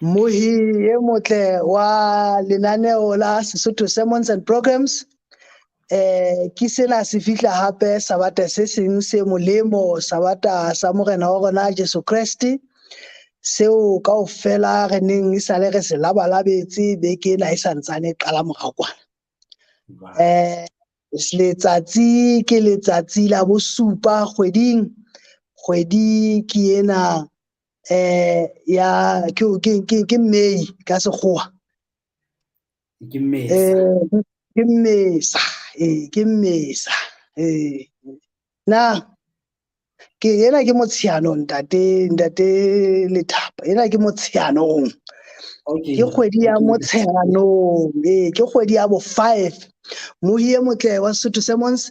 Mohi e motle wa lenaneo la Sesotho Sermons and Programs. Ke sena se fihla hape sabata se seng se molemo, sabata sa Morena wa rona Jesu Kreste, seo kaofela re neng e sale re se labalabetse beke ena e santsane e qala morao kwana. Letsatsi ke letsatsi la bosupa kgweding, kgwedi ke ena ya ke ke ke ke May ka sekgowa. Ke Mmesa. Ke Mmesa, ee, ke Mmesa. Ee. Na ke ena ke Motsheanong, ntate, ntate Lethapa, ena ke Motsheanong. Ke kgwedi ya Motsheanong, ee, ke kgwedi ya bo 5. Mohi e motle wa Sesotho Sermons,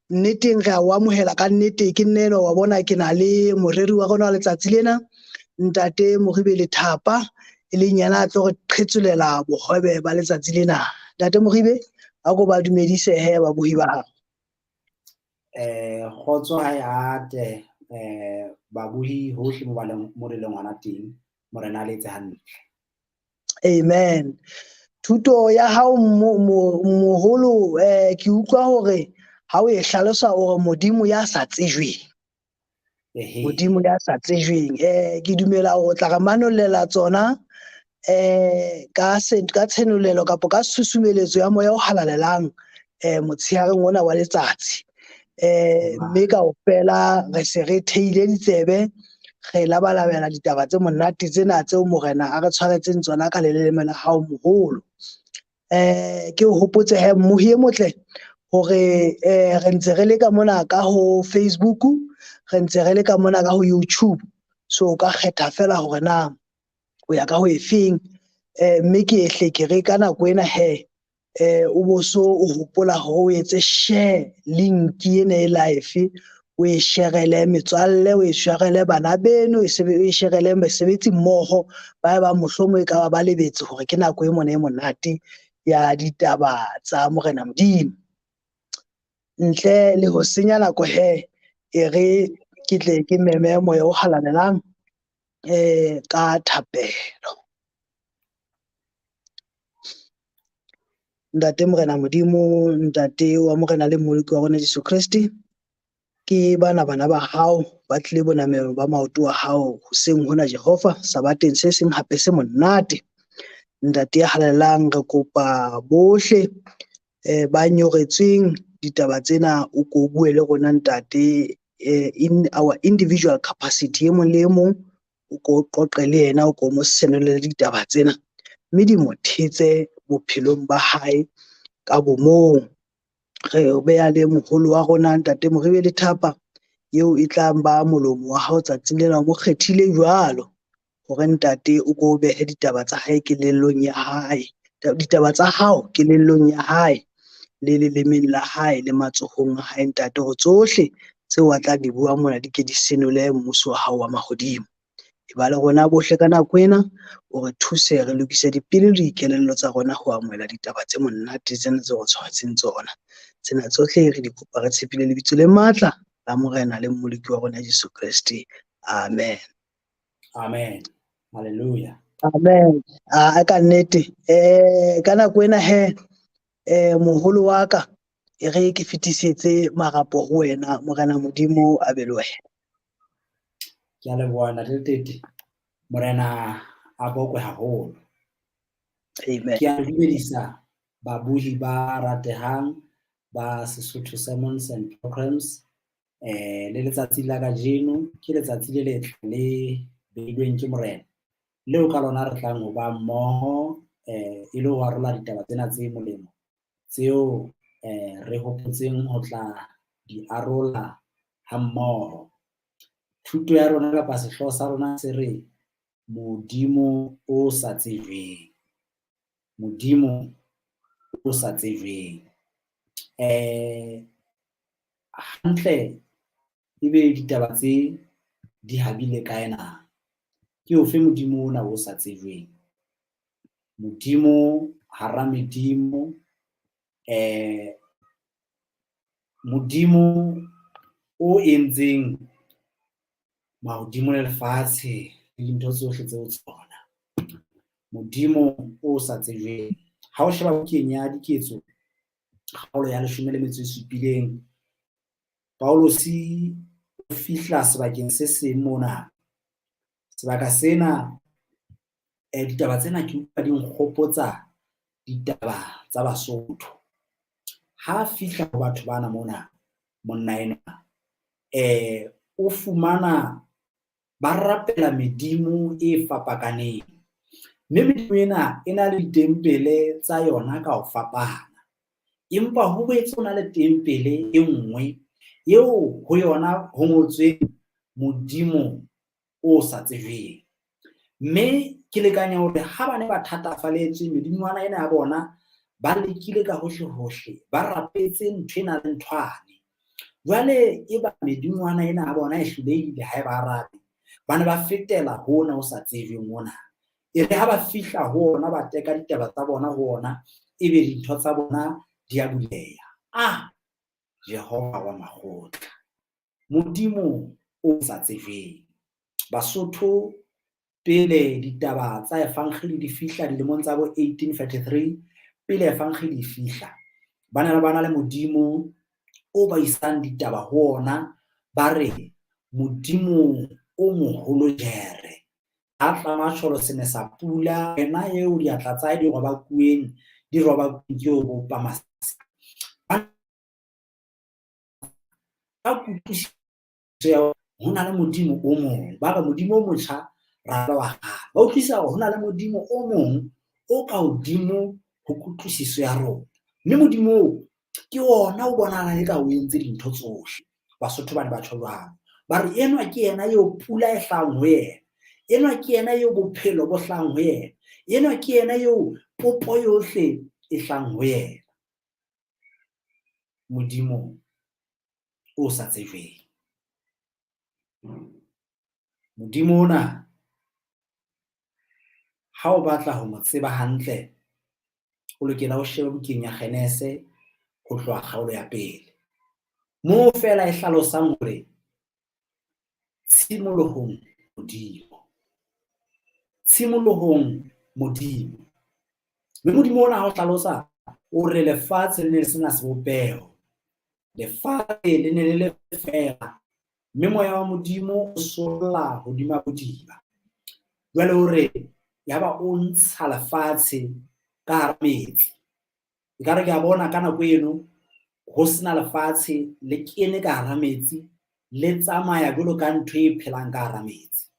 nneteng re a o amohela ka nnete. Ke nne eno wa bona ke na le moreri wa rona wa letsatsi lena, ntate Moribe Lethapa, e leng yena a tlo re qhetsolela bohobe ba letsatsi lena. Ntate Moribe, a ko ba dumedise he babohi ba hao. Kgotso ha e ate, babohi hohle mo ba leng, mo le leng hona teng, Morena a le etse hantle. Amen. Thuto ya hao moholo, ke utlwa hore ha o e hlalosa o re Modimo ya sa tsejweng. Modimo ya sa tsejweng. Ke dumela hore o tla re manollela tsona ka tshenolelo kapa ka susumeletso ya moya o halalelang motshehareng ona wa letsatsi. Mme kaofela re se re theile ditsebe, re labalabela ditaba tse monate tsena tseo Morena a re tshwaretseng tsona ka leleme la hao moholo. Ke o hopotse he mmohi e motle hore re ntse re le ka mona ka ho Facebook, re ntse re le ka mona ka ho YouTube. So o ka kgetha fela hore na o ya ka ho efeng. Mme ke ehle ke re ka nako ena he, o bo so o hopola hore o etse share link ena e live, o e sharele metswalle, o e sharele bana beno, o e sharele mesebetsi mmoho ba bang, mohlomong e ka ba ba lebetse hore ke nako e mona e monate ya ditaba tsa Morena Modimo. Ntle le ho senya nako he, e re ke tle ke meme moya o halalelang ka thapelo. Ntate Morena Modimo, Ntate wa Morena le Mmoloki wa rona Jesu Kreste, ke bana bana ba hao ba tlile bonamelo ba maoto a hao hoseng hona Jehova, sabateng se seng hape se monate. Ntate ya halalelang, re kopa bohle ba nyoretsweng ditaba tsena, o ko bue le rona Ntate, in our individual capacity, e mong le e mong o ko qoqe le yena, o ko mo senolele ditaba tsena, mme di mo thetse bophelong ba hae ka bomong. Re beha le moholo wa rona Ntate Moribe Lethapa, eo e tlang ba molomo wa hao tsatsing lena, o mo kgethile jwalo hore Ntate o ko behe ditaba tsa hae kelellong ya hae, ditaba tsa hao kelellong ya hae le lelemeng la hae le matsohong a hae Ntate, hore tsohle tseo a tla di bua mona di ke di senole mmuso wa hao wa mahodimo. E ba le rona bohle ka nako ena, o re thuse re lokise dipelo le dikelello tsa rona ho amohela ditaba tse monate tsena tse re tshwaretseng tsona. Tsena tsohle re di kopa re tshepile lebitso le matla la Morena le Mmoloki wa rona Jesu Kreste. Amen. Amen. Hallelujah. Amen. A ka nnete. Ka nako ena he, moholo wa ka, e re ke fetisetse marapo ho wena, Morena Modimo a be le wena. Ke a leboha Ntate Letete. Morena a bokwe haholo. Amen. Ke a dumedisa babohi ba ratehang ba Sesotho Sermons and Programs. Le letsatsi la kajeno ke letsatsi le letle le beilweng ke Morena, leo ka lona re tlang ho ba mmoho e le ho arola ditaba tsena tse molemo tseo re hopotseng ho tla di arola hammoho. Thuto ya rona kapa sehlooho sa rona se re Modimo o sa tsejweng. Modimo o sa tsejweng. Hantle ebe ditaba tse di habile kae na? Ke ofe Modimo ona o sa tsejweng? Modimo hara medimo, Modimo o entseng mahodimo le lefatshe le dintho tsohle tseo tsona. Modimo o sa tsejweng. Ha o sheba bukeng ya Diketso, kgaolo ya 17, Paulosi o fihla sebakeng se seng mona. Sebaka sena, ditaba tsena ke utlwa di nkgopotsa ditaba tsa Basotho. Ha fihla ho batho bana mona, monna enwa o fumana ba rapela medimo e fapakaneng, mme medimo ena e na le ditempele tsa yona ka ho fapana. Empa ho boetse ho na le tempele e nngwe eo ho yona ho ngotsweng Modimo o sa tsejweng. Mme ke lekanya hore ha ba ne ba thatafaletswe medingwana ena ya bona, ba lekile ka hohle hohle, ba rapetse ntho ena le nthwane. Jwale eba medingwana ena ya bona e hlolehile ha e ba arabe, ba ne ba fetela hona ho sa tsejweng ona. E re ha ba fihla ho ona, ba teka ditaba tsa bona ho ona, ebe dintho tsa bona di a buleha. Ah, Jehova wa makgotla, Modimo o sa tsejweng. Basotho pele ditaba tsa evangeli di fihla dilemong tsa bo 1833, pele evangeli e fihla, ba ne ba na le Modimo o ba isang ditaba ho ona, ba re Modimo o moholo jere. A tlama tjholo se ne sa pula, wena eo diatla tsa hae di robakuweng, di robakuweng ke o bopa masika. Ka kutlwisiso ya ho na le Modimo o mong, ba re Modimo o motjha ra wa kgale. Ba utlwisisa hore ho na le Modimo o mong o ka hodimo ho kutlwisiso ya rona, mme Modimo oo ke ona o bonahalang eka o entse dintho tsohle. Basotho ba ne ba tjho jwalo, ba re enwa ke yena eo pula e hlahang ho yena, enwa ke yena eo bophelo bo hlahang ho yena, enwa ke yena eo popo yohle e hlahang ho yena. Modimo o sa tsejweng. Modimo ona ha o batla ho mo tseba hantle, o lokela o shebe bukeng ya Genese ho tloha kgaolo ya pele. Moo feela e hlalosang hore tshimolohong Modimo. Tshimolohong Modimo. Mme Modimo ona ha o hlalosa o re lefatshe le ne le sena sebopeho. Lefatshe le ne le le feela, mme moya wa Modimo o solla hodima bodiba. Jwale o re yaba o ntsha lefatshe ka hara metsi. Ekare ke a bona ka nako eno ho sena lefatshe le kene ka hara metsi, le tsamaya jwalo ka ntho e phelang ka hara metsi.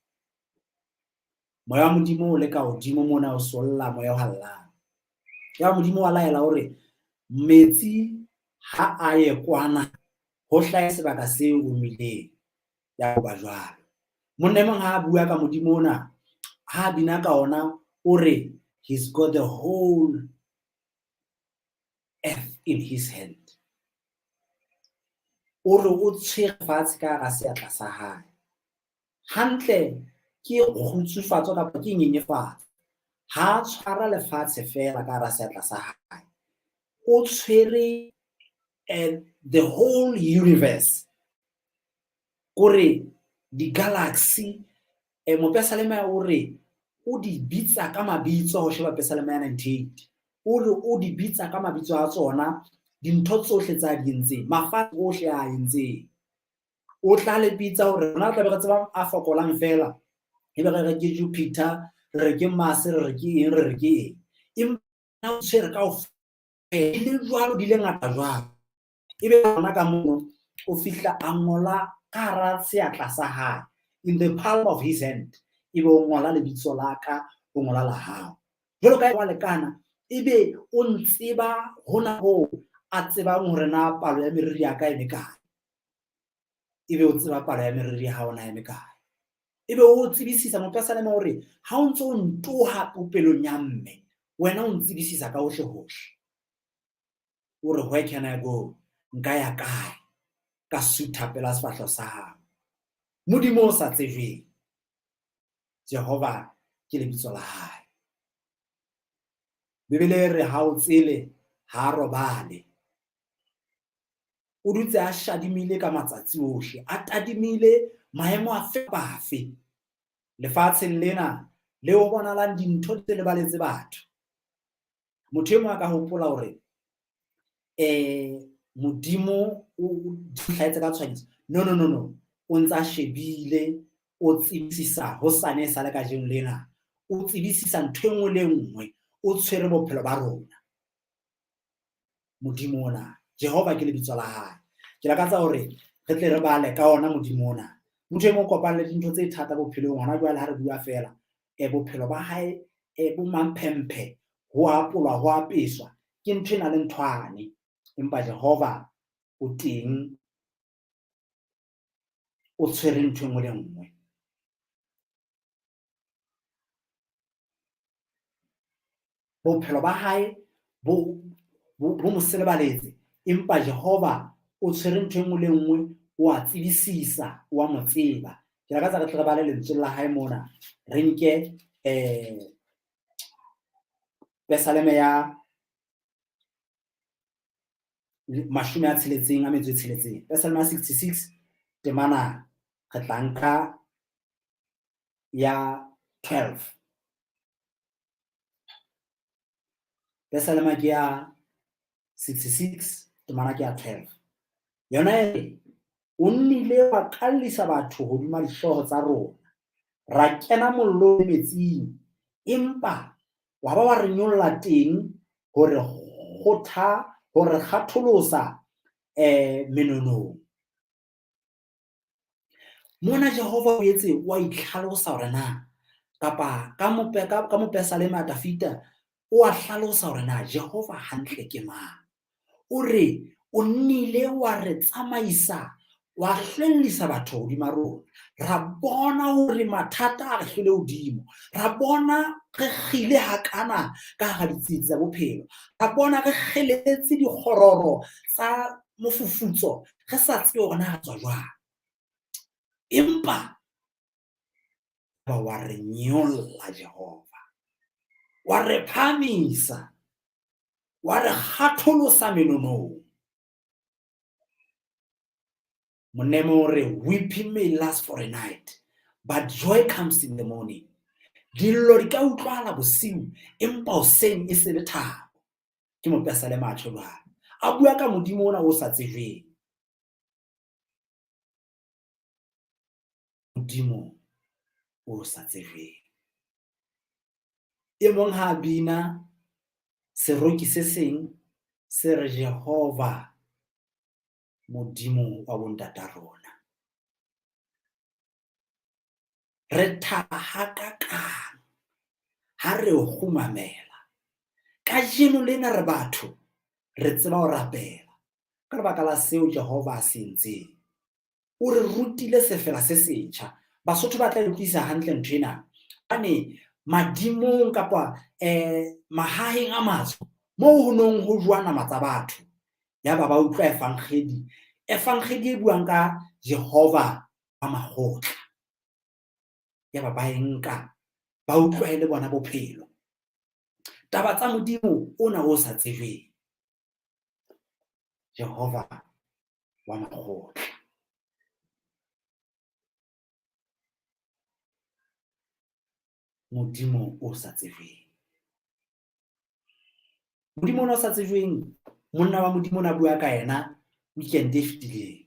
Moya wa Modimo o le ka hodimo mona o solla moya o hallang. Ya Modimo wa laela hore metsi ha a ye kwana ho hlahe sebaka se omileng. Ya ba jwalo. Monna e mong ha a bua ka Modimo ona, ha a bina ka ona, o re he's got the whole earth in his hand. O re o tshwere fatshe ka hara seatla sa hae. Hantle ke kgutsufatso kapa ke nyenyefatso. Ha a tshwara lefatshe feela ka hara seatla sa hae, o tshwere the whole universe. Kore di-galaxy, mopesaleme o re o di bitsa ka mabitso, ho sheba pesaleme ya 98, o re o di bitsa ka mabitso a tsona dintho tsohle tsa di entseng, mafatshe ohle a entseng. O tla le bitsa hore rona re tla be re tseba a fokolang feela, ebe re re ke Jupiter, re re ke Mars, re re ke eng, re re ke eng. Empa o tshwere kaofela, di le jwalo, di le ngata jwalo. Ebe hona ka mono o fihla a ngola ka hara seatla sa hae, in the palm of his hand, ebe o ngola lebitso la ka, o ngola la hao. Jwalo ka wa lekana, ebe o ntseba hona hoo a tsebang hore na palo ya meriri ya ka e mekae. Ebe o tseba palo ya meriri ya hao na e mekae. Ebe o tsebisisa mopesaleme hore ha o ntse o ntoha popelong ya mme, wena o ntsebisisa ka hohle hohle. O re where can I go? Nka ya kae? Ka sutha pela sefahleho sa hao. Modimo o sa tsejweng. Jehova ke lebitso la hae. Bibele e re ha o tsele ha a robale. O dutse a shadimile ka matsatsi ohle, a tadimile maemo afe kapa afe lefatsheng lena Le ho bonahalang dintho di lebaletse batho. Motho e mong a ka hopola hore Modimo o hlahetse ka tshohanyetso. No, no, no, no. O ntsa shebile, o tsebisisa hosane e sale kajeno lena. O tsebisisa ntho e nngwe le nngwe, o tshwere bophelo ba rona. Modimo ona, Jehova ke lebitso la hae. Ke lakatsa hore re tle re bale ka ona Modimo ona. Motho e mong o kopane le dintho tse thata bophelong hona jwale ha re bua feela, bophelo ba hae bo mamphemphe, ho apolwa, ho apeswa, ke ntho e nang le nthwane. Empa Jehova o teng, o tshwere ntho e nngwe le nngwe. Bophelo ba hae bo mo selebaletse, empa Jehova o tshwere ntho e nngwe le nngwe, o a tsebisisa, o a mo tseba. Ke lakatsa re tle re bale lentswe la hae mona, re nke Pesaleme ya 66, Pesaleme ya 66 temana re tla nka ya 12. Pesalema ke ya 66 temana ke ya 12. Yona e re, o nnile wa kallisa batho hodima dihlooho tsa rona, ra kena mollong le metsing, empa wa ba wa re nyolla teng hore kgotha, hore kgatholosa menonong. Mona Jehova o etse wa itlhalosa hore na kapa ka mopesalema Dafita o a hlalosa hore na Jehova hantle ke mang. O re o nnile wa re tsamaisa, wa hlwellisa batho hodima rona, ra bona hore mathata a re hlwele hodimo, ra bona re kgile hakana ka hara ditsietsi tsa bophelo, ra bona re kgeletse dikgororo tsa mofufutso, re sa tsebe hore na re tswa jwang. Empa ba wa re nyolla Jehova, wa re phahamisa, wa re kgatholosa menonong. Monemo o re, weeping may last for a night, but joy comes in the morning. Dillo di ka utlwahala bosiu, empa hoseng e se le thabo. Ke mopesalema a tjho jwalo, a bua ka Modimo ona o sa tsejweng. Modimo o sa tsejweng. E mong ha a bina seroki se seng se re, Jehova Modimo wa bontata rona. Re thaba hakakang ha re o kgumamela. Kajeno lena re batho re tseba ho rapela ka lebaka la seo Jehova a se entseng. O re rutile sefela se setjha. Basotho ba tla utlwisisa hantle ntho ena. Hobane madimong kapa mahaheng a matsho moo ho nong ho jowa nama tsa batho, yaba ba utlwa evangedi, evangedi e buang ka Jehova wa makgotla. Yaba ba e nka, ba utlwa e le bona bophelo. Taba tsa Modimo ona o sa tsejweng, Jehova wa makgotla. Modimo o sa tsejweng. Modimo ona o sa tsejweng, monna wa Modimo o na bua ka yena weekend e fetileng.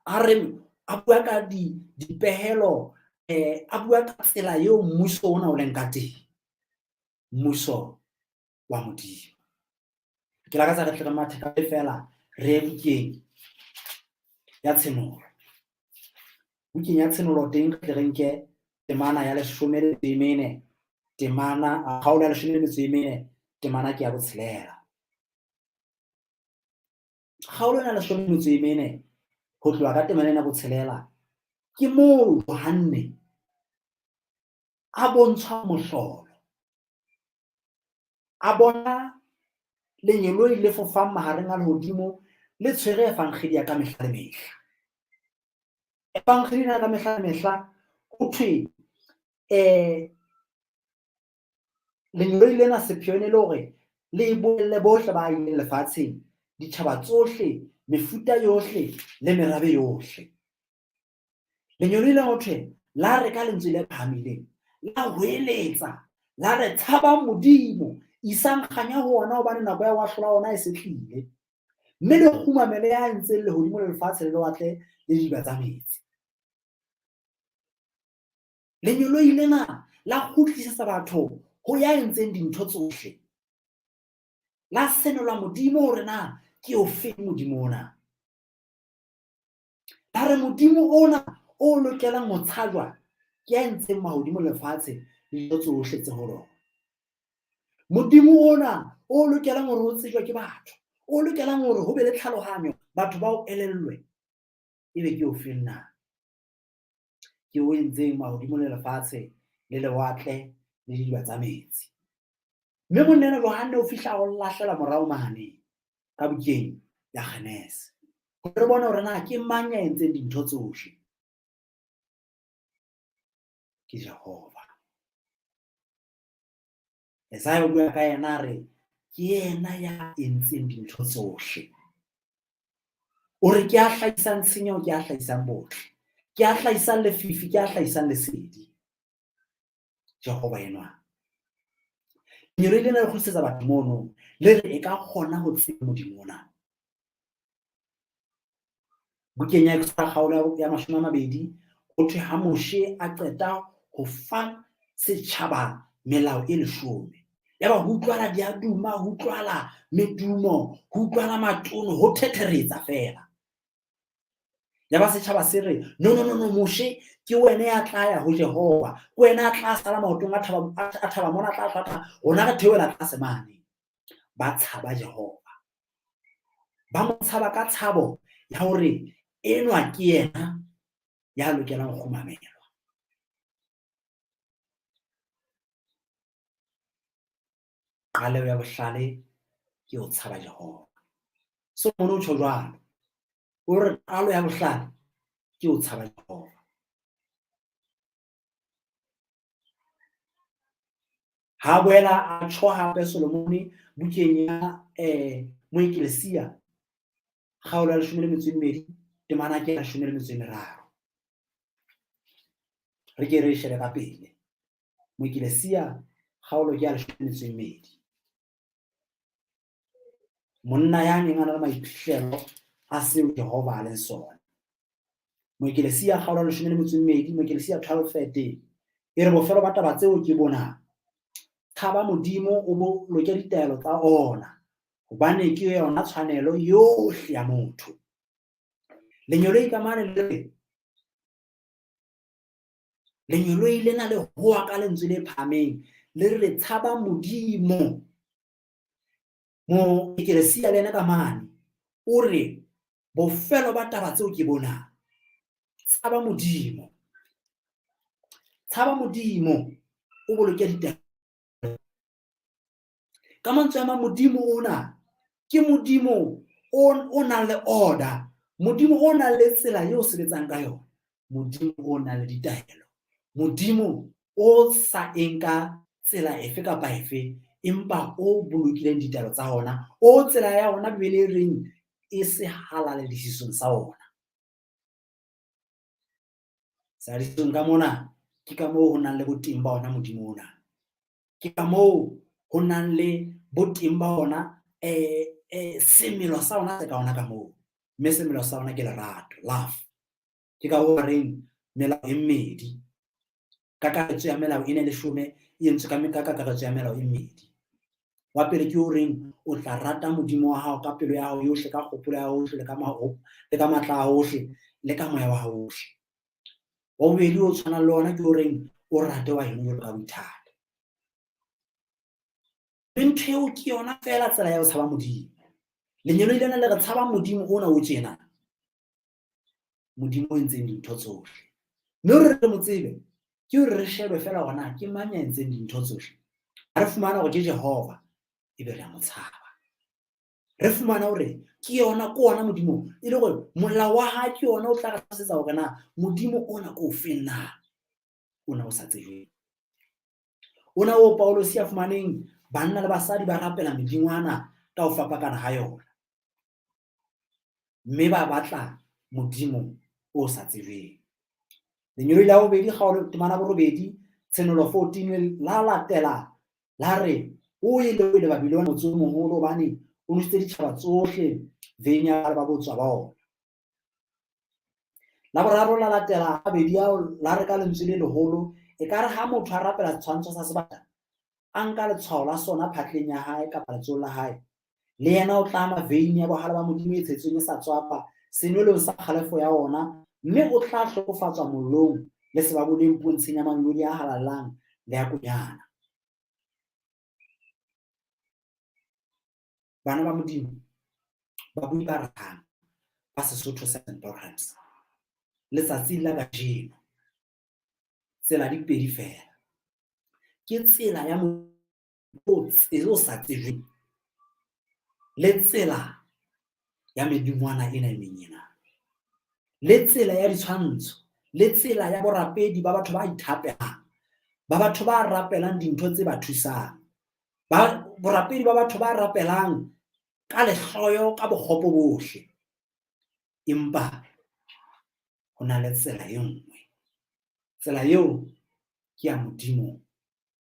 A re a bua ka dipehelo, a bua ka tsela eo mmuso ona o leng ka teng, mmuso wa Modimo. Ke lakatsa re tle re mathe ka feela re ye bukeng ya Tshenolo. Bukeng ya Tshenolo teng re tle re nke temana ya 14, temana kgaolo ya 14, temana ke ya 6. Kgaolo ya 14 ho tloha ka temana ena 6 ke moo Johanne a bontshwa mohlolo. A bona lengeloi le fofang mahareng a lehodimo le tshwere evangedi ya ka mehla le mehla. Evangedi ya ka mehla le mehla ho thwe lengeloi lena sepheo ne le hore le bolelle bohle ba ileng lefatsheng, ditjhaba tsohle, mefuta yohle le merabe yohle. Lengeloi la ho thwe la re ka lentswe le phahamileng, La hoeletsa, la re tshabang Modimo, isang kganya ho ona hobane nako ya ho ahlola ona e se tlile. Mme le kgumamele ya entseng lehodimo le lefatshe le lewatle le didiba tsa metsi. Lengeloi lena la kgutlisetsa batho ho ya entseng dintho tsohle. La senola Modimo hore na ke ofeng Modimo ona. Ba re Modimo ona o lokelang ho tshajwa ke ya entseng mahodimo le lefatshe le dintho tsohle tse ho lona. Modimo ona o lokelang hore o tsejwe ke batho, o lokelang hore ho be le tlhalohanyo, batho ba o elellwe, ebe ke ofeng na? Ke o entseng mahodimo le lefatshe le lewatle le didiba tsa metsi. Mme monna enwa Johanne o fihla o lahlela morao mane ka bukeng ya Genese hore re bone hore na ke mang ya entseng dintho tsohle. Ke Jehova. Esaia o bua ka yena a re ke yena ya entseng dintho tsohle. O re ke a hlahisang tshenyeho, ke a hlahisang botle, ke a hlahisang lefifi, ke a hlahisang lesedi. Jehova enwa. Lengeloi lena le kgutlisetsa batho mono, le re e ka kgona ho tseba Modimo ona. Bukeng ya Exoda kgaolo ya 20 ho thwe ha Moshe a qeta ho fa setjhaba melao e 10. Yaba ho utlwala diaduma, ho utlwala medumo, ho utlwala matono, ho thetheretsa feela. Yaba setjhaba se re, no, no, no, no, Moshe, ke wena ya tla ya ho Jehova, ke wena ya tla sala maotong a thaba mona, a tla hlwa rona re theohela tlase mane. Ba tshaba Jehova. Ba mo tshaba ka tshabo ya hore enwa ke yena ya lokelang ho kgumamelwa. Qaleho ya bohlale ke ho tshaba Jehova. Solomone o tjho jwalo. O re qalo ya bohlale ke ho tshaba Jehova. Ha boela a tjho hape Solomone bukeng ya Moeklesia kgaolo ya 12 temana ke ya 13. Re ke re shebe ka pele. Moeklesia kgaolo ke ya 12. Monna ya neng a na le maiphihlelo a seo Jehova a leng sona. Moeklesia kgaolo ya 12, Moeklesia 12:13 e re bofelo ba taba tseo ke bona. Tshaba Modimo o boloke ditaelo tsa ona, hobane ke yona tshwanelo yohle ya motho. Lengeloi ka mane le re, lengeloi lena le hoa ka lentswe le phahameng le re tshaba Modimo. Moeklesia le yena ka mane o re bofelo ba taba tseo ke bona, tshaba Modimo. Tshaba Modimo o boloke ditaelo. Ka mantswe a mang, Modimo ona ke Modimo o nang le order, Modimo o nang le tsela eo sebetsang ka yona, Modimo o nang le ditaelo, Modimo o sa eng ka tsela efe kapa efe, empa o bolokileng ditaelo tsa ona, o tsela ya ona Bibele e reng e se halalelisisong sa ona. Sehaladisisong ka mona ke ka moo ho nang le boteng ba ona Modimo ona. Ke ka moo ho nang le boteng ba ona semelo sa ona se ka ona ka moo. Mme semelo sa ona ke lerato, love. Ke ka hoo ba reng melao e mmedi. Kakaretso ya melao e ne 10 e entswe ka kakaretso ya melao e mmedi. Wa pele ke o reng o tla rata Modimo wa hao ka pelo ya hao yohle, ka kgopolo ya hao yohle, le ka matla a hao ohle, le ka moya wa hao ohle. Wa bobedi o tshwanang le ona ke o reng o rate wa heno jwalo ka boithati. Mme ntho eo ke yona feela tsela ya ho tshaba Modimo. Lengeloi lena le re tshaba Modimo ona o tjena. Modimo o entseng dintho tsohle. Mme hore re mo tsebe, ke hore re shebe feela hore na ke mang ya entseng dintho tsohle. Ha re fumana hore ke Jehova, ebe re a mo tshaba. Re fumana hore ke yona, ke ona Modimo, e le hore molao wa hae ke yona o tla re hlalosetsa hore na Modimo ona ke ofeng na, ona o sa tsejweng. Ona o Paulosi a fumaneng banna le basadi ba rapela medingwana ka ho fapakana ha yona. Mme ba batla Modimo o sa tsejweng. Lengeloi la bobedi kgaolo temana borobedi Tshenolo 14 la latela la re o ile o ile Babilona motse o moholo hobane o nositse ditjhaba tsohle veine ya ba botswa ba ona. La boraro la latela a mabedi ao la re ka lentswe le leholo, ekare ha motho a rapela setshwantsho sa sebata, a nka letshwao la sona phatleng ya hae kapa letsohong la hae, le yena o tla nwa veine ya bohale ba Modimo e tshetsweng e sa tswakwa senwelong sa kgalefo ya ona, mme o tla hlokofatswa mollong le sebaboleng pontsheng ya mangeloi a halalelang le ya Konyana. Bana ba Modimo, babui ba ratang ba Sesotho Seven Programs, letsatsing la kajeno tsela di pedi feela. Ke tsela ya o sa tsejweng le tsela ya medingwana ena e meng ena, le tsela ya ditshwantsho, le tsela ya borapedi ba batho ba ithapelang, ba batho ba rapelang dintho tse ba thusang, ba borapedi ba batho ba rapelang ka lehloyo, ka bokgopo bohle. Empa ho na le tsela e nngwe. Tsela eo ke ya Modimo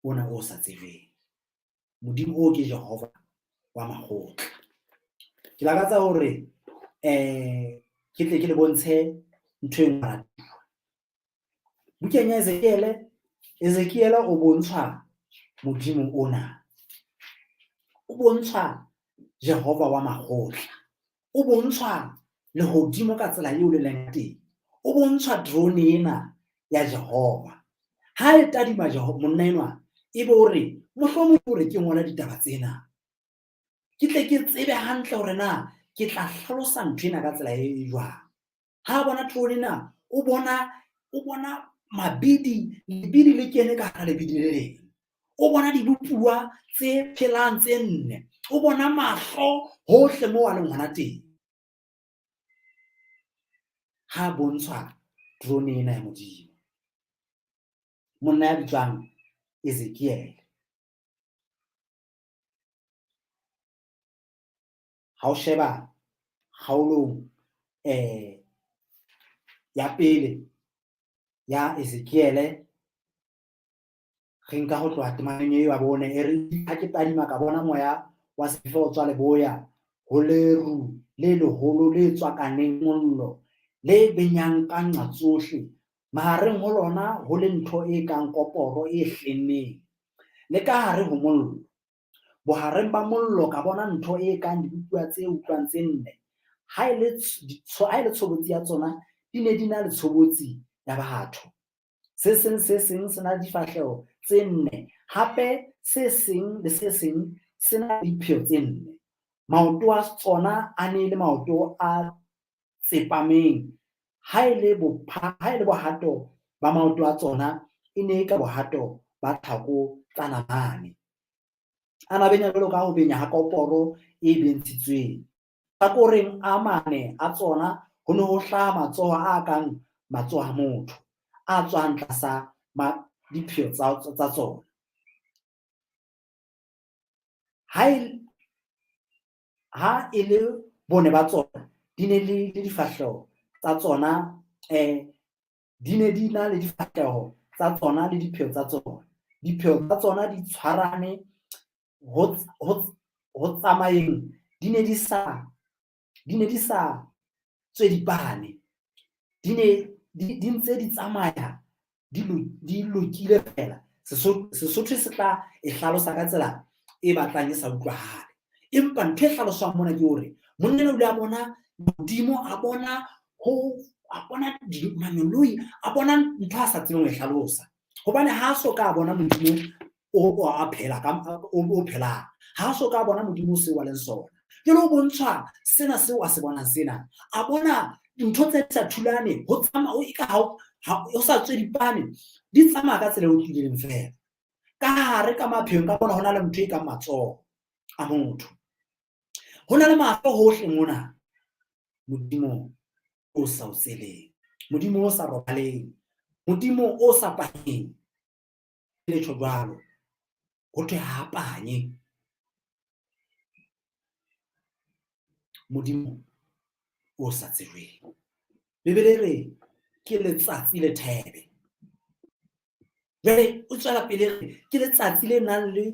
ona o sa tsejweng. Modimo o ke Jehova wa makgotla. Ke lakatsa hore ke tle ke le bontshe ntho e nngwe. Bukeng ya Ezekiele, Ezekiele o bontshwa Modimo ona. O bontshwa Jehova wa makgotla. O bontshwa lehodimo ka tsela eo le leng teng. O bontshwa drone ena ya Jehova. Ha e tadima monna enwa, ebe o re, mohlomong o re ke ngole ditaba tsena. Ke tle ke tsebe hantle hore na ke tla hlalosa ntho ena ka tsela e jwang. Ha a bona drone ena, o bona mabidi, lebidi le kene ka hara lebidi le leng. O bona dibopuwa tse phelang tse nne. O bona mahlo hohle moo a leng hona teng. Ha bontshwa drone ena ya Modimo. Monna ya bitswang Ezekiel. Ha o sheba kgaolong ya pele ya Ezekiele, re nka ho tloha temaneng eo ya bone e re, ha ke tadima ka bona moya wa sefefo o tswa leboya ho leru le leholo le tswakaneng mollo le benyang ka nqa tsohle, mahareng ho lona ho le ntho e kang koporo e hlenneng, le ka hare ho mollo. Bohareng ba mollo ka bona ntho e kang dibopuwa tse utlwang tse nne. Ha e le tshobotsi ya tsona, di ne di na le tshobotsi ya batho. Se seng se seng se na le difahleho tse nne, hape se seng le se seng se na le dipheo tse nne. Maoto a tsona a ne le maoto a tsepameng, ha e le bohato ba maoto a tsona e ne e ka bohato ba tlhako tsa namane. A na benya jwalo ka ho benya ha koporo e bentshitsweng. Mahlakoreng a mane a tsona ho ne ho hlaha matsoho a kang matsoho a motho, a tswang tlasa dipheo tsa tsona. Ha e le bone ba tsona, di ne le le difahleho tsa tsona, di ne di na le difahleho tsa tsona le dipheo tsa tsona. Dipheo tsa tsona di tshwarane ho tsamayeng, di ne di sa tswe dipane, di ne di ntse di tsamaya di lokile feela. Sesotho se tla e hlalosa ka tsela e batlang e sa utlwahale. Empa ntho e hlaloswang mona ke hore monna enwa o ile a bona Modimo, a bona ho a bona mangeloi, a bona ntho a sa tsebeng ho e hlalosa. Hobane ha so ka bona Modimo o a phela ka o phelang, ha so ka bona Modimo seo a leng sona. Jwale o bontshwa sena seo a se bonang sena, a bona dintho tse sa thulane, ho tsamaya o eka ha o sa tswe dipane, di tsamaya ka tsela e utlwileng feela. Ka hare ka mapheong ka bona ho na le ntho e kang matsoho a motho. Ho na le mahlo hohle mona. Modimo o sa o tseleng, Modimo o sa robaleng, Modimo o sa panyeng. Le tjho jwalo, ho thwe ha panye. Modimo o sa tsejweng. Bibele e re ke letsatsi le thebe. Jwale o tswela pele re ke letsatsi le nang le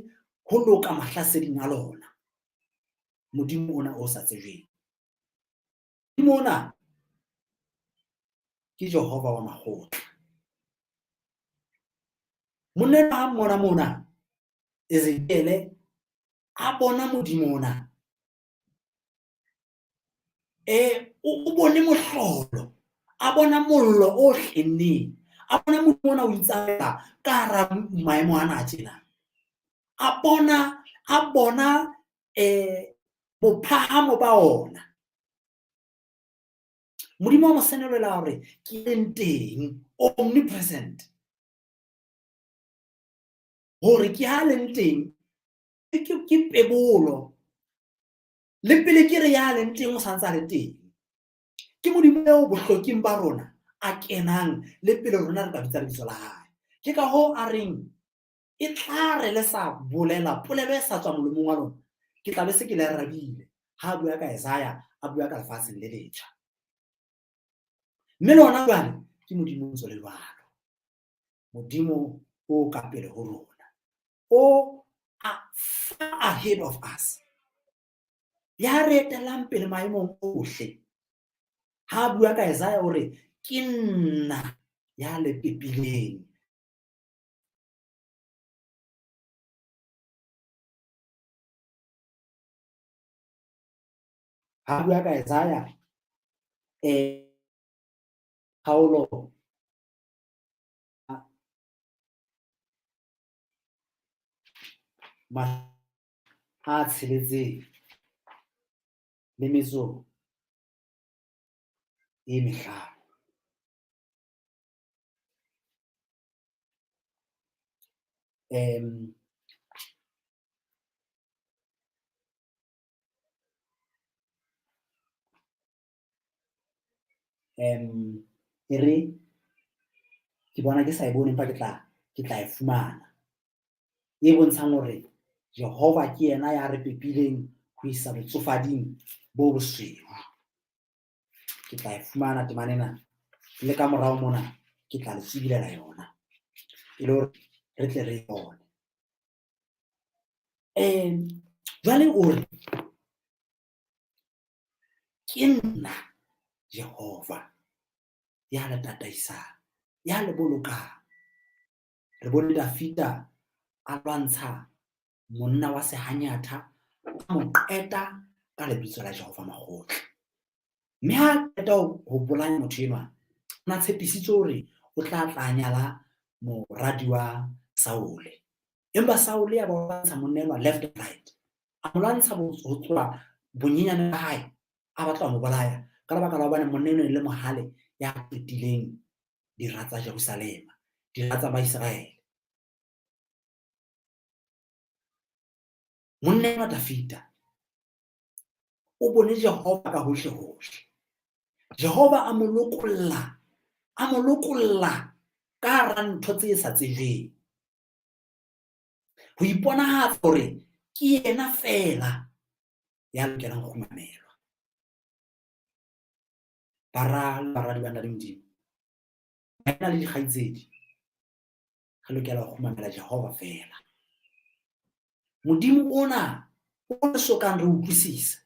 ho loka mahlaseding a lona. Modimo ona o sa tsejweng. Modimo ona ke Jehova wa makgotla. Monna enwa ha mmona mona Ezekiele a bona Modimo ona o bone mohlolo, a bona mollo o hlenneng, a bona Modimo ona o itsamaela ka hara maemo ana a tjena. A bona bophahamo ba ona. Modimo wa mo senolela hore ke leng teng, omnipresent. Hore ke ha leng teng ke pebolo. Le pele ke re ya leng teng o santse a le teng. Ke Modimo eo bohloking ba rona a kenang le pele rona re ka bitsa lebitso la hae. Ke ka hoo a reng e tla re le sa bolela polelo e sa tswa molomong wa lona, ke tla be se ke le arabile. Ha a bua ka Isaya, a bua ka lefatsheng le letjha. Mme lona jwale ke Modimo o ntso le jwalo. Modimo o ka pele ho rona, o far ahead of us, ya re etellang pele maemong ohle. Ha a bua ka Isaya o re ke nna ya le pepileng. Ha a bua ka Isaya kgaolo a tsheletseng le metso e mehlano. E re ke bona ke sa e bone empa ke tla e fumana. E bontshang hore Jehova ke yena ya re pepileng ho isa botsofading bo bosweu. Ke tla e fumana temana ena le ka morao mona ke tla le tsubulela yona e le hore re tle re e bone. Jwale o re ke nna Jehova ya le tataisang, ya le bolokang. Re bone Dafida a lwantsha monna wa sehanyatha, a mo qeta ka lebitso la Jehova makgotla. Mme ha a qeta ho bolaya motho enwa, o na tshepisitse hore o tla tla nyala moradi wa Saule. Empa Saule a ba lwantsha monna enwa left and right. A mo lwantsha ho tloha bonyenyane ba hae, a batla ho mo bolaya ka lebaka la hobane monna enwa e le mohale ya qetileng dira tsa Jerusalema, dira tsa Baiseraele. Monna enwa Dafida o bone Jehova ka hohle hohle. Jehova a mo lokolla, a mo lokolla ka hara ntho tse sa tsejweng. Ho iponahatsa hore ke yena feela ya lokelang ho kgumamelwa. Bara le baradi ba Ntate Modimo, baena le dikgaitsedi, re lokela ho kgumamela Jehova feela. Modimo ona o re sokang re utlwisisa.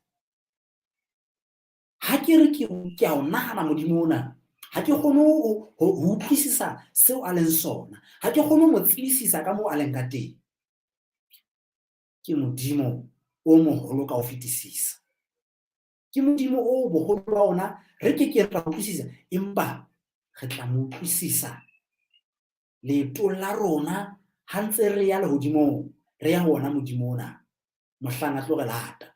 Ha ke re ke a o nahana Modimo ona, ha ke kgone ho utlwisisa seo a leng sona. Ha ke kgone ho mo tsebisisa ka moo a leng ka teng. Ke Modimo o moholo ka ho fetisisa. Ke Modimo o boholo ba ona re ke keng ra utlwisisa, empa re tla mo utlwisisa leetong la rona ha ntse re ya lehodimong, re ya ho ona Modimo ona mohlang a tlo re lata.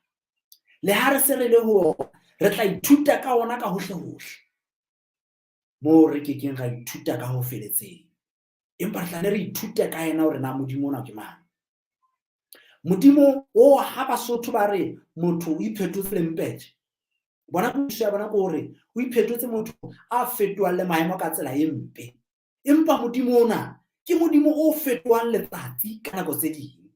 Le ha re se re le ho ona, re tla ithuta ka ona ka hohle hohle moo re ke keng ra ithuta ka ho feletseng, empa re tla ne re ithute ka yena hore na Modimo ona ke mang. Modimo o ha Basotho ba re motho o iphetotse lempetje, bona kutlwisiso ya bona ke hore o iphetotse motho a fetohang le maemo ka tsela e mpe. Empa Modimo ona ke Modimo o fetohang letsatsi ka nako tse ding.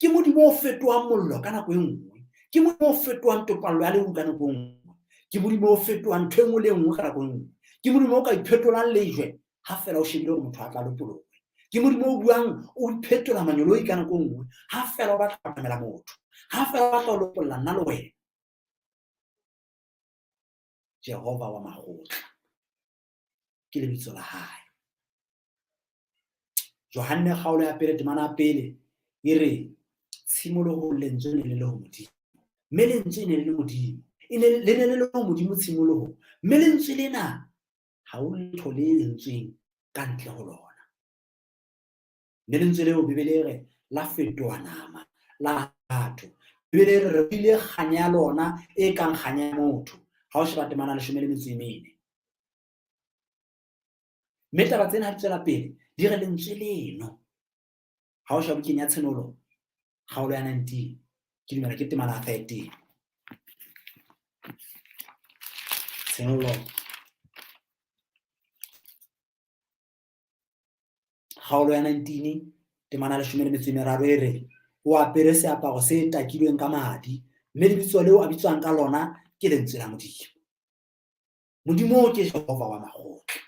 Ke Modimo o fetohang mollo ka nako e nngwe. Ke Modimo o fetohang topallo ya leru ka nako e nngwe. Ke Modimo o fetohang ntho e nngwe le e nngwe ka nako e nngwe. Ke Modimo o ka iphetolang lejwe ha feela o shebile hore motho a tla lopolohe. Ke Modimo o buang, o iphetola manyoloi ka nako e nngwe, ha feela o batla ho atamela motho, ha feela o batla ho lopolla nna le wena. Jehova wa makgotla ke lebitso la hae. Johanne kgaolo ya pele temana ya pele e re tshimolohong lentswe ne le le ho Modimo, mme lentswe ne le le Modimo, e ne le ne le le ho Modimo tshimolohong, mme lentswe lena ha ho letho le entsweng ka ntle ho lona. Mme lentswe leo Bibele e re la fetoha nama la batho. Bibele e re re bile kganya ya lona e kang kganya ya motho. Ha o sheba temana 14. Mme taba tsena ha di tswela pele di re lentswe leno. Ha o sheba bukeng ya Tshenolo kgaolo ya 19, ke dumela ke temana ya 13. Tshenolo kgaolo ya 19 temana 13 e re o apere seaparo se takilweng ka madi, mme lebitso leo a bitswang ka lona ke lentswe la Modimo. Modimo ke Jehova wa makgotla.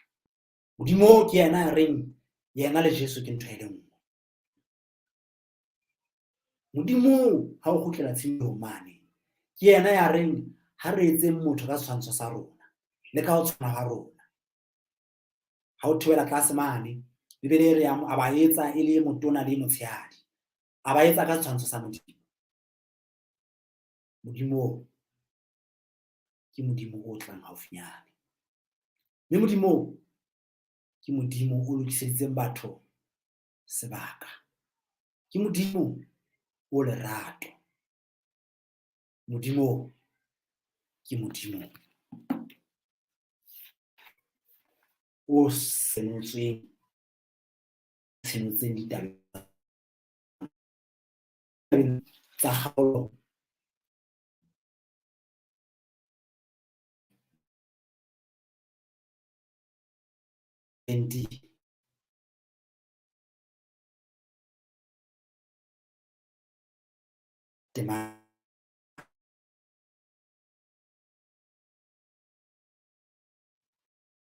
Modimo ke yena ya reng yena le Jesu ke ntho e le nngwe. Modimo ha o kgutlela tshimolohong mane, ke yena ya reng ha re etseng motho ka setshwantsho sa rona le ka ho tshwana ha rona. Ha o theohela tlase mane, Bibele e re a ba etsa e le motona le motshehadi, a ba etsa ka setshwantsho sa Modimo. Modimo ke Modimo o tlang haufinyane. Mme Modimo ke Modimo o lokiseditseng batho sebaka. Ke Modimo o lerato. Modimo ke Modimo o senotsweng, senotseng ditaba tsa kgaolo tema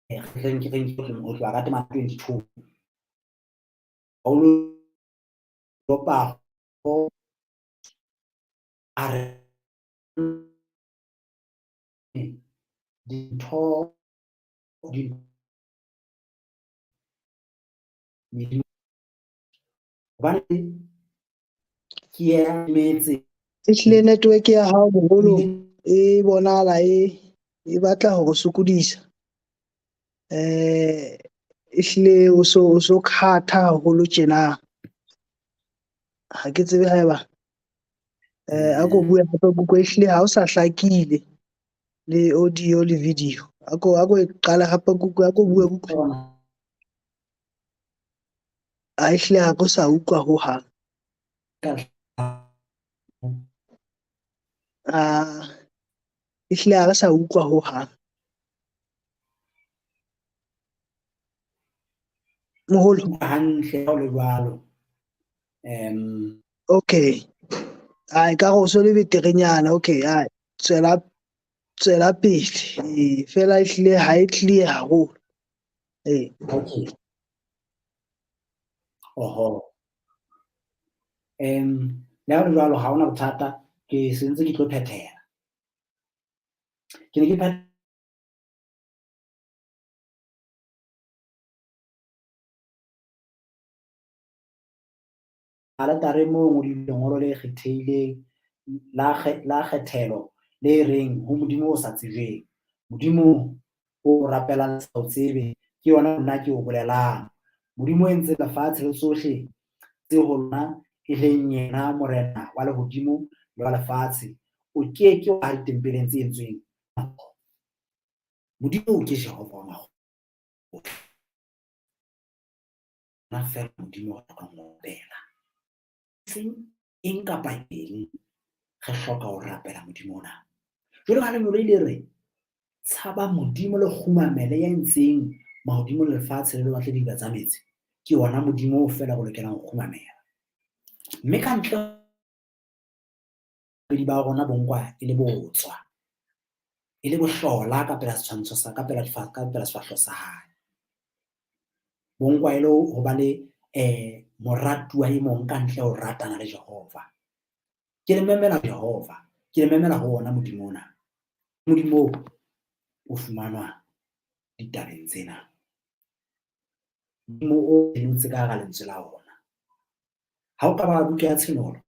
ho tloha ka tema 22 Paulo a re dintho di medimo hobane ke emetse. Ehlile network ya hao moholo e bonahala e batla ho re sokodisa. Ehlile o so khatha haholo tjena. Ha ke tsebe haeba a ko bue hape ke utlwe, ehlile ha o sa hlakile le audio le video. A ko e qale hape ke utlwe, a ko bue ke utlwe. A ehlile ha ke sa utlwa hohang. Ehlile ha re sa utlwa hohang. Moholo. Hantle ha o le jwalo. Okay. Ai ka go so le beterenyana. Okay, ai tswela pele. Fela ehlile ha e clear haholo. Okay. Oho. Le ha ho le jwalo ha hona bothata, ke sentse ke tlo phethela. Ke ne ke aletare moo ngodilweng lengolo le kgethehileng la kgethelo le reng ho Modimo o sa tsejweng. Modimo o rapelang sa o tsebe, ke yona nna ke o bolelang. Modimo o entse lefatshe le tsohle tse ho lona, e leng yena Morena wa lehodimo le wa lefatshe, o ke ke wa ditempeleng tse entsweng. Modimo ke Jehova wa makgotla. Na feela Modimo re hlokang ho rapela. Seng eng kapa eng re hloka ho rapela Modimo ona. Jwalo ka lengolo ile re tshaba Modimo le kgumamele ya entseng mahodimo le lefatshe le lewatle le diba tsa metsi. Ke ona Modimo o feela re lokelang ho kgumamela. Mme ka ntle ba rona bo nkwa e le botswa, e le bohlola ka pela setshwantsho sa ka pela ka pela sefahleho sa hae. Bo nkwa e le ho ba le Moratuwa e mong ka ntle ho ratana le Jehova. Ke le memela Jehova, ke le memela ho ona Modimo ona. Modimo o fumanwa ditabeng tsena. Modimo o senotse ka hara lentswe la ona. Ha o ka bala buka ya Tshenolo,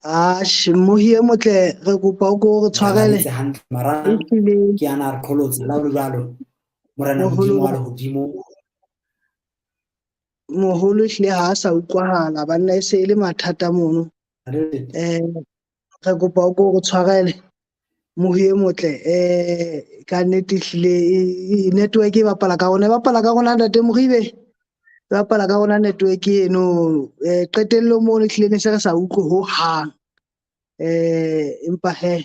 Atjhe, mmohi e motle, re kopa o ko re tshwarele. Hantle mara ke ana re qholotse la jwalo. Morena Modimo wa lehodimo. Moholo ehlile ha a sa utlwahala banna, e se e le mathata mono. Re kopa o ko re tshwarele mohi e motle. Ka nnete ehlile network e bapala ka rona, e bapala ka rona ntate Moribe. E bapala ka rona network eno. Qetellong mono ehlile ne se re sa utlwe ho hang. Empa he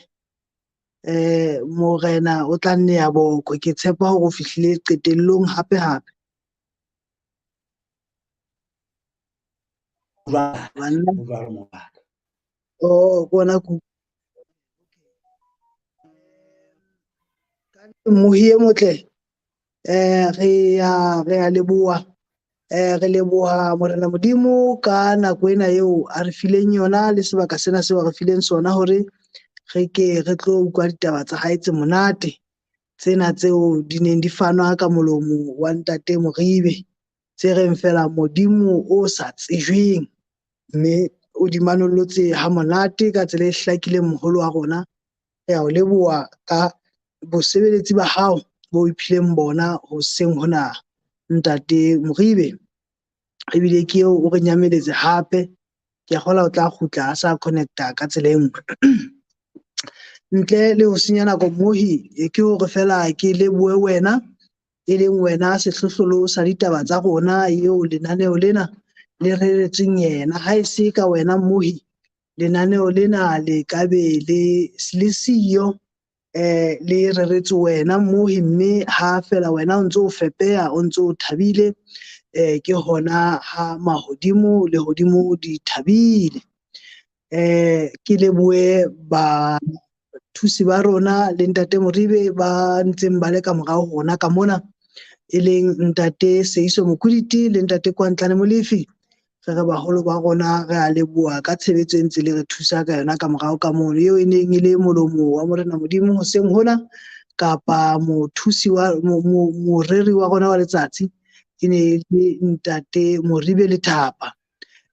Morena o tla nne ya bokwe. Ke tshepa hore o fihlile qetellong hape hape. Banna. Oh, bona ku. Mohi e motle. Re a leboha. Re leboha Morena Modimo ka nako ena eo a re fileng yona le sebaka sena seo a re fileng sona hore re ke re tlo utlwa ditaba tsa hae tse monate. Tsena tseo di neng di fanwa ka molomo wa ntate Moribe, tse reng fela Modimo o sa tsejweng, mme o di manollotse ha monate ka tsela e hlakileng. Moholo wa rona, re a o leboha ka bosebeletsi ba hao bo iphileng bona hoseng hona ntate Moribe. Ebile ke eo o re nyameletse hape, ke a kgolwa o tla kgutla a sa connecta ka tsela e nngwe. Ntle le ho senya nako mohi, ke hore fela ke lebohe wena, e leng wena sehlohlolo sa ditaba tsa rona eo lenaneo lena le reretsweng yena. Ha e se ka wena mohi, lenaneo lena le ka be le siyo, le reretswe wena mohi, mme ha fela wena o ntso o fepeha, o ntso o thabile, ke hona ha mahodimo le hodimo di thabile. Ke lebohe ba thusi ba rona le ntate Moribe ba ntseng ba le ka morao rona ka mona, e leng ntate Seiso Mokuditi le ntate Kwantlane Molefi. Re re baholo ba rona re a leboha ka tshebetso e ntse le re thusa ka yona ka morao ka mono, eo e neng e le molomo wa Morena Modimo hoseng hona, kapa mothusi wa moreri wa rona wa letsatsi e ne e le ntate Moribe Lethapa.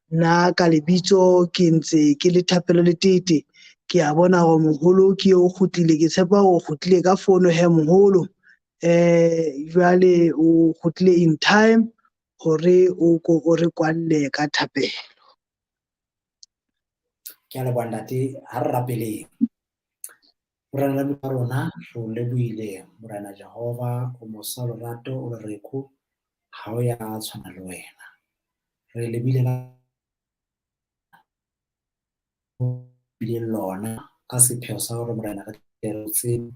Nna ka lebitso ke ntse ke le Thapelo Letete. Ke a bona hore moholo ke eo o kgutlile, ke tshepa hore o kgutlile ka fono he moholo. Jwale o kgutlile in time hore o ko o re kwalle ka thapelo. Ke a leboha ntate, ha re rapeleng. Morena le Modimo wa rona, re o lebohile Morena Jehova, o mosa, o lerato, o lereko, ha o ya tshwana le wena. Re lebile ka bileng lona ka sepheo sa hore Morena re tle re tsebe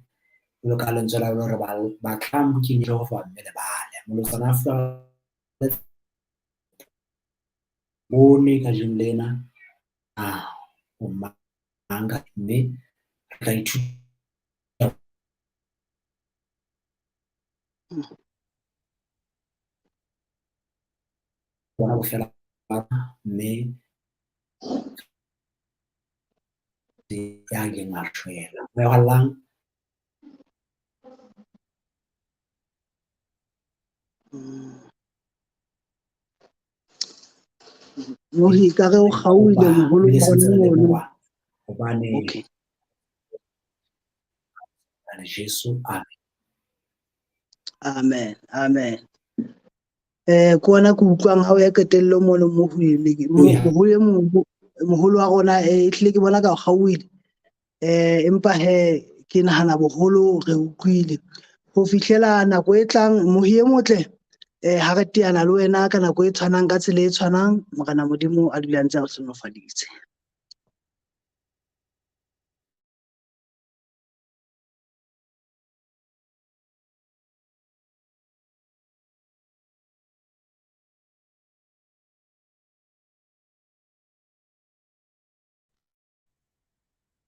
jwalo ka lentswe la hore batlang bukeng ya Jehova mme le bale. Molotsana a fuwa bone kajeno lena, a o mang mme re tla ithuta bona bofela mme ya ileng a shwela. Moya wa llang Mohi ka re o kgaohile moholo wa rona mono. Hobane Okay. Jesu, amen. Amen, amen. Ke ona ke utlwang ha o ya qetellong mono mohi, moholo moholo wa rona, ehlile ke bona ka o kgaohile. Empa he ke nahana boholo re utlwile. Ho fihlela nako e tlang, mohi e motle, ha re teana le wena ka nako e tshwanang, ka tsela e tshwanang, Morena Modimo a dule a ntse a re hlohonolofaditse.